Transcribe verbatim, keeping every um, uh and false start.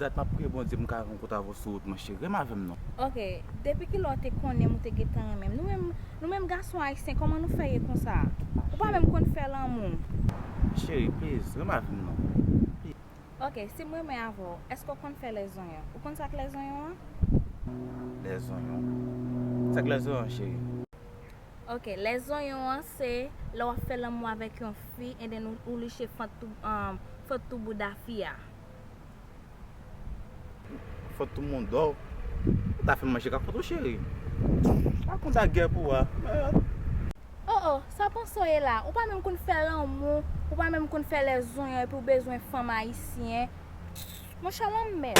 Dat m ap priye Bondye pou m ka rankontre avè w sou wout mwen, cheri. Renmen avè m non. Ok, depi kilè w te konnen m ou te gentan renmen m? Nou menm, nou menm gason ayisyen, kòman nou fè ye konsa? Ou pa menm konn fè lanmou. Cheri, please, renmen avè m non. Ok, si m renmen avè w, èske w konn fè lèzonyon? Ou konn sa k lèzonyon an? Lèzonyon? Sa k lèzonyon, cheri? Ok, lèzonyon an se lè w ap fè lanmou avèk yon fi, and then ou, ou liche fant tou, um, fant tou bouda fi a. Fant tou moun dò. Ou ta fè m manje kakòt ou, cheri. Pa konn ta gè pou a. Oh oh, sa panse w ye la? Ou pa menm konn fè lanmou, ou pa menm konn fè lèzonyon, epi w bezwen fanm ayisyen. Monchè, lanmèd.